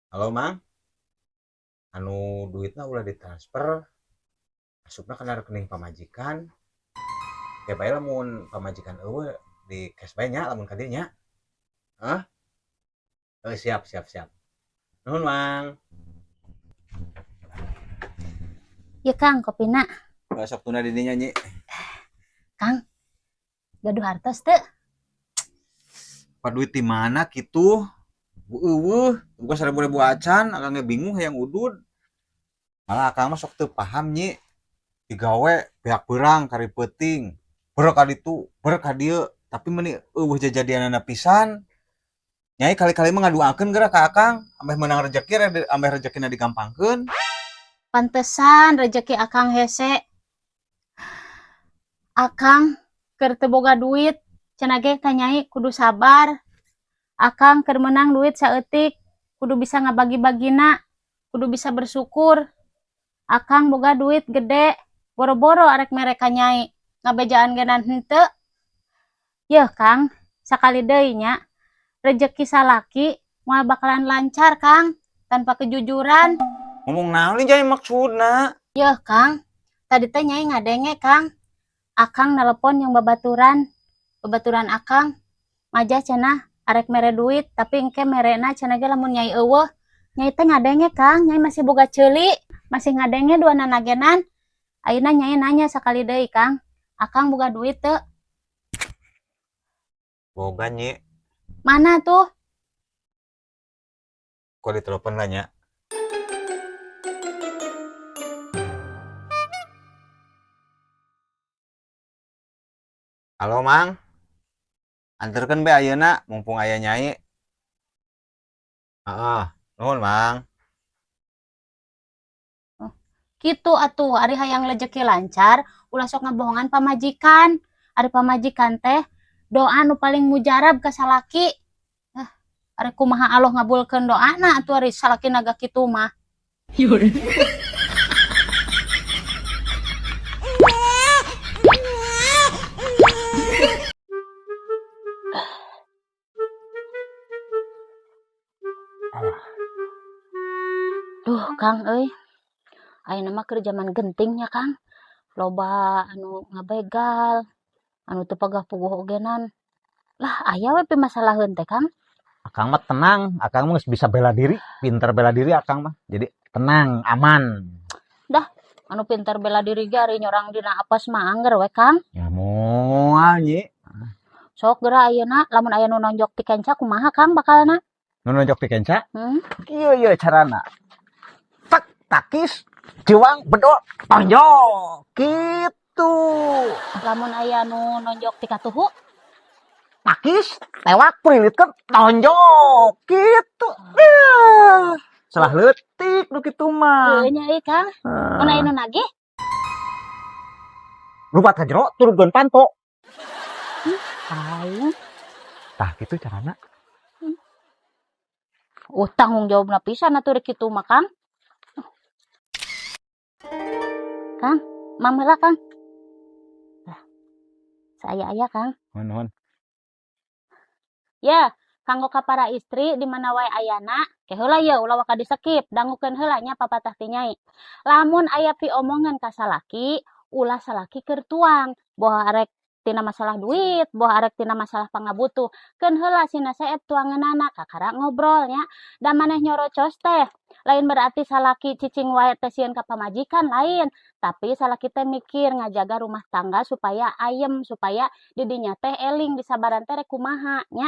Halo, Mang. Anu duitna ulah ditransfer, asupna kana rekening pamajikan. Ya bae lamun pamajikan euweuh di cash bae nya lamun ka dieu nya. Hah? Siap siap siap. Nuhun, Mang. Ya Kang, kopina. Sok tunda di dinya, Nyi. Kang, gaduh hartos teu? Pa duit di mana kitu? Euweuh, bukan 1000 ribu acan, akang ge bingung hayang udud. Malah akang mah sok teu paham, Nyi. Digawe beak beurang kari peuting. Ber ka ditu, ber ka dieu, tapi meuni euweuh jajadianana pisan. Nyai kali-kali mah ngaduakeun geura ka akang, ambeh meunang rejeki, ambeh rejekina digampangkeun. Pantesan rejeki akang hese. Akang keur teu boga duit, cenah ge ka Nyai kudu sabar. Akang keur meunang duit saeutik, kudu bisa ngabagi-bagina, kudu bisa bersyukur. Akang boga duit gede, boro-boro arek mere ka Nyai, ngabejaan ge henteu. Yeuh Kang, sakali deui nya, rejeki salaki moal bakalan lancar Kang, tanpa kejujuran. Ngomong naon nih Nyai maksudna? Yeuh Kang, tadi teh Nyai ngadenge Kang. Akang nelepon yang babaturan, babaturan Akang. Maja cenah arek mere duit, tapi engke merena cenah ge lamun Nyai euweuh. Nyai teh ngadenge Kang, Nyai masih boga ceuli, masih ngadenge dua nanagenan. Ayeuna Nyai nanya sakali deui Kang, Akang boga duit teu? Boga, Nyi. Mana tuh? Kok ditelepon lah nya? Halo, Mang. Anterkeun be ayeuna mumpung aya Nyai. Heeh, nuhun, Mang. Kitu atuh, ari hayang rejeki lancar, ulah sok ngabohongan pamajikan. Ari pamajikan teh doa nu paling mujarab ka salaki. Ari kumaha Allah ngabulkeun doana atuh ari salaki naga kitu mah. Duh, Kang euy. Ayeuna mah keur jaman genting nya, Kang. Loba anu ngabegal, anu teu pagah puguh ogenan. Lah, aya we pimasalaheun teh, Kang. Akang mah tenang, akang mah geus bisa bela diri, pinter bela diri akang mah. Jadi tenang, aman. Dah, anu pinter bela diri ge ari nyorang dina apes mah angger we, Kang. Ya moal, Nyi. Sok geura ayeuna lamun aya nu nonjok ti kenca kumaha, Kang, bakalna? Nu nonjok ti kenca? Hmm. Kieu ieu carana. Tak takis, ciwang, bedol, tonjok. Kitu. Lamun aya nu nonjok ti katuhu? Takis, tewak, prilitkeun, tonjok. Kitu. Salah leutik nu kitu mah. Heueuh nya euy, Kang. Mun aya nu nagih? Lupat ka jero, turunkeun panto. Aing. Tah kitu carana. Tanggung jawabna pisan atuh rek kitu mah, Kang. Kang, mam heula, Kang. Lah, saaya-aya, Kang. Nuhun, nuhun. Ya, kanggo ka para istri di mana wae ayana, ke heula ye ulah waka disekip, dangukeun heula nya papatah ti Nyai. Lamun aya piomongan ka salaki, ulah salaki keur tuang, boh arek tina masalah duit, boh arek tina masalah pangabutuh. Keun heula sina seep tuangeunana kakara ngobrol nya. Da maneh nyorocos teh, lain berarti salaki cicing wae teh sieun ka pamajikan lain, tapi salaki teh mikir ngajaga rumah tangga supaya ayem, supaya didinya teh eling disabaran teh rek kumaha nya.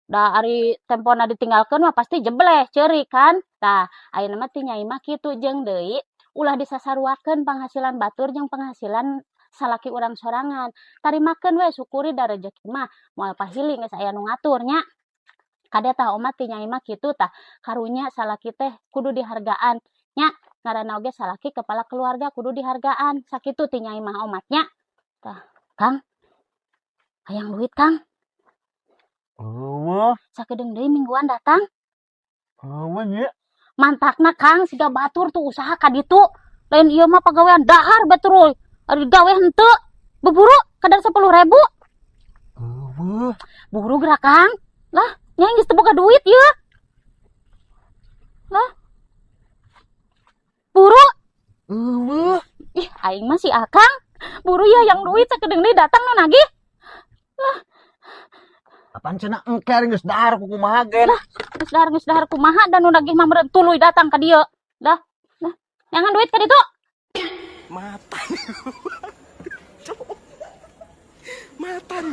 Da ari tempona ditinggalkeun mah pasti jebleh ceurik kan. Tah, ayeuna mah ti Nyai mah kitu jeung deui ulah disasaruakeun penghasilan batur jeung penghasilan salaki urang sorangan. Tarimakeun we syukuri da rejeki mah moal pahili geus aya nu ngatur nya. Kade tah omat ti Nyai mah kitu tah karunya salaki teh kudu dihargaan nya. Ngaranna oge salaki kepala keluarga kudu dihargaan. Sakitu ti Nyai mah omat nya. Tah, Kang. Hayang duit, Kang. Eueuh. Sakedeung deui mingguan datang. Eueuh nya. Mantakna Kang siga batur tuh usaha ka ditu. Lain ieu mah pagawean dahar batur. Ari gawe henteu. Beburu kadar 10.000. Eueuh. Buru geura Kang. Lah, Nyai geus teu boga duit ieu. Lah, Aing mah si Akang. Buru ya hayang duit sakedeung deui datang nu nagih. Apaan cenah engke ari geus dahar ku kumaha gen. Geus dahar kumaha dan nu nagih mah meureun tuluy datang ka dieu. Dah. Dah. Jangan duit ka ditu. Matan. Matan.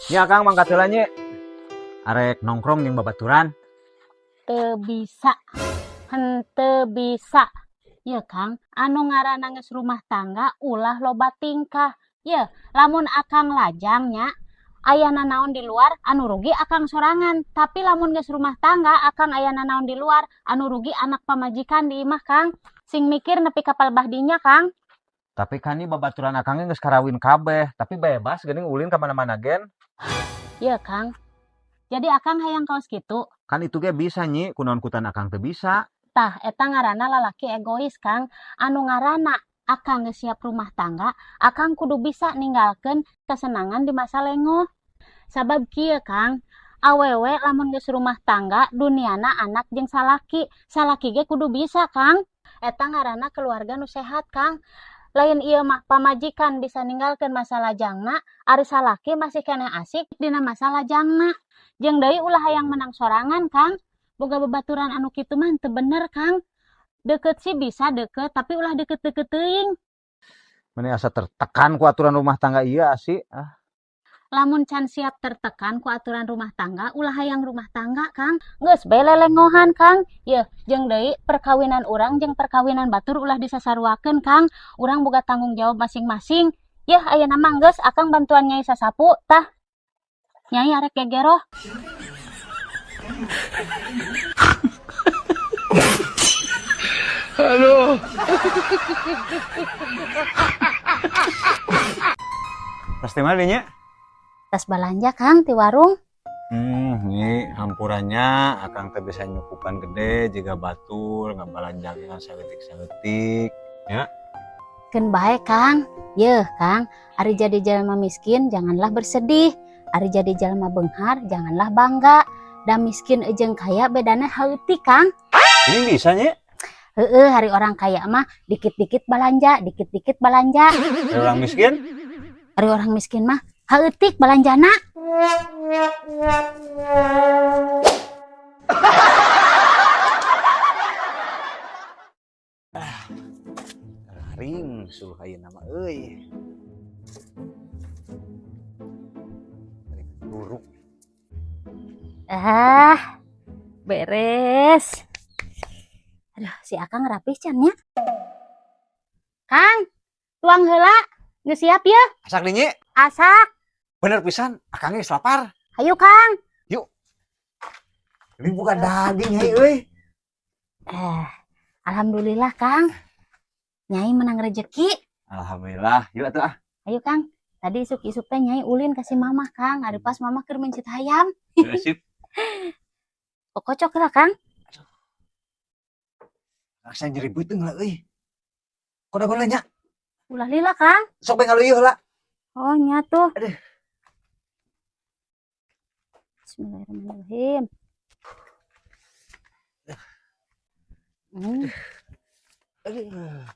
Nya Akang mangkat heula nya. Arek nongkrong jeung babaturan. Teu bisa. Henteu bisa. Ya Kang, anu ngaranna geus rumah tangga ulah loba tingkah. Ya, lamun Akang lajang nya aya nanaon di luar anu rugi Akang sorangan. Tapi lamun geus rumah tangga Akang aya nanaon di luar anu rugi anak pamajikan di imah Kang. Sing mikir nepi ka palebah dinya Kang. Tapi kan ini babaturan Akang geus karawin kabeh, tapi bebas geuning ulin ka mana-mana gen. Ya Kang. Jadi Akang hayang kaos kitu. Kan itu ge bisa nyi, kunaon kutan Akang teu bisa. Tah, eta ngaranna lalaki egois Kang. Anu ngaranna Akang geus siap rumah tangga, Akang kudu bisa ninggalkeun kesenangan di masa lengoh. Sabab kieu Kang, awewe lamun geus rumah tangga duniana anak jeung salaki. Salaki ge kudu bisa Kang. Eta ngaranna keluarga nu sehat Kang. Lain ieu mah pamajikan bisa ninggalkeun masa lajangna, ari salaki masih keneh asik dina masa lajangna. Jeung deui ulah hayang menang sorangan Kang. Boga babaturan anu kitu mah teu bener Kang. Deket sih bisa deket, tapi ulah deket-deket teuing. Meni asa tertekan ku aturan rumah tangga ieu asih. Ah. Lamun can siap tertekan ku aturan rumah tangga, ulah hayang rumah tangga Kang. Geus bae lelengohan Kang. Yeuh, jeung deui perkawinan urang jeung perkawinan batur ulah disasaruakeun Kang. Urang boga tanggung jawab masing-masing. Yeuh, ayeuna mah geus Akang bantuan Nyai sasapu tah. Nyai arek gegeroh. Halo. Tas teh mana nya? Tas balanja Kang ti warung. Ini hampurannya Akang teh bisa nyukupan gede jiga batur ngabalanja ge ngan saeutik-saeutik ya. Keun bae Kang. Yeuh Kang, ari jadi jalma miskin janganlah bersedih. Ari jadi jalma beunghar janganlah bangga. Da miskin jeung kaya bedana heutik Kang. Ini bisa nya? Heeh, hari orang kaya mah dikit-dikit balanja, dikit-dikit balanja. Hari orang miskin? Hari orang miskin mah heutik balanjana. Garing suluh ayeuna mah euy. Buruk. Ah, beres. Aduh, si Akang rapih can nya. Kang, tuang heula. Geus siap ya? Asak deui nya. Asak. Bener pisan, Akang geus lapar. Hayu Kang. Yuk. Ini bukan daging hei euy. Alhamdulillah Kang. Nyai menang rezeki. Alhamdulillah. Yuk atuh ah. Ayo Kang. Tadi isuk-isuk teh Nyai ulin ka si Mamah Kang. Ari pas Mamah keur mencit hayam. Sip. Kokocok lah Kang. Rasa nyeri beuteung lah euy. Koda-koda nya. Ulah lila Kang. Sok bae ngaleueuh lah. Oh nya tuh. Aduh. Bismillahirrahmanirrahim. Aduh.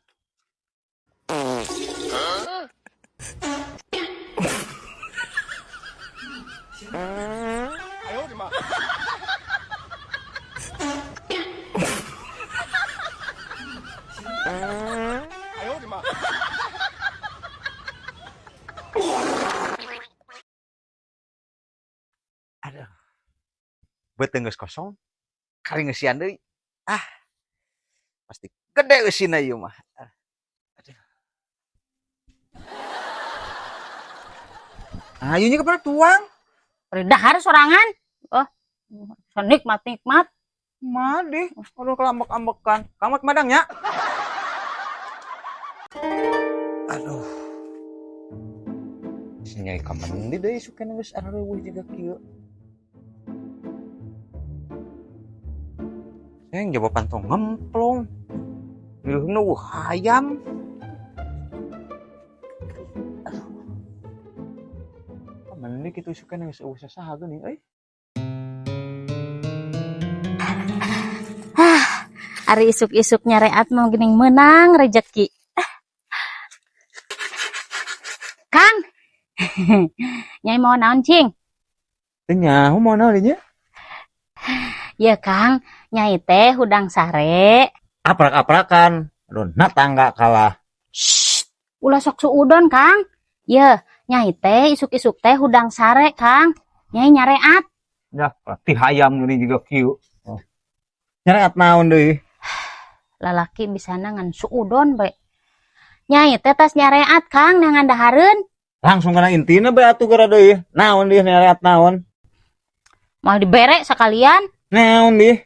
Aduh. Beuteung geus kosong, kari ngeusian deui. Ah. Pasti gede eusina ieu mah. Aduh. Ayo nya kemana tuang? Dahar sorangan. Oh, nikmat-nikmat. Madih, aduh kelambek-ambekan. Kamu madangnya? Aduh. Si Nyai kamendi deui sukena geus areuweuh jiga kieu. Yang jawab pantong ngemplong. Miluhna eueuh hayam. Aduh. Kamendi kitu sukena geus eueuh sasaha geuning euy. Ari isuk-isuk nyareat mau geuning meunang rejeki. Kang. Nyai mau naon cing? Teu nyaho mau naon dinya? Ya Kang, nyai teh hudang sare. Aprak-aprakan. Aduh, na tangga kalah. Shh, ulah sok suudon Kang. Ye, nyai teh isuk-isuk teh hudang sare Kang. Nyai nyareat. Ya, ti hayam gini juga kieu. Oh. Nyareat naon deui? Lalaki bisana ngan suudon bae. Nyai teh tas nyareat Kang neangan dahareun. Langsung kana intina bae atuh geura deui. Naon deui nyareat naon? Moal dibere sekalian. Naon deui?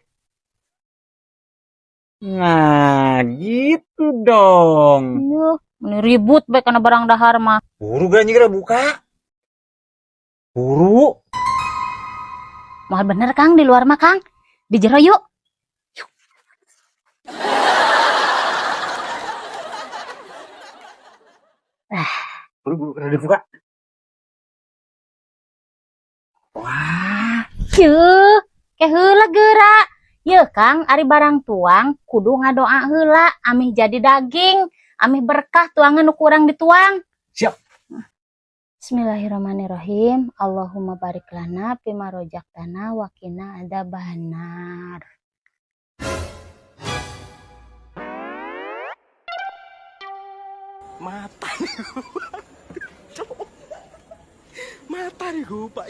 Nah, gitu dong. Yuh, meni ribut bae kana barang dahar mah. Buru geura nyi geura buka. Buru. Moal bener Kang di luar mah Kang. Di jero yuk. Yuk. Buru buru geura dibuka. Wah, Yeuh, ke heula geura. Yeuh Kang, ari barang tuang kudu ngadoa heula amih jadi daging, amih berkah tuangan nu kurang dituang. Siap. Bismillahirrahmanirrahim. Allahumma barik lana fima rojaktana wa qina adzabannar. Mata nih gua. Mata nih gua, Pak.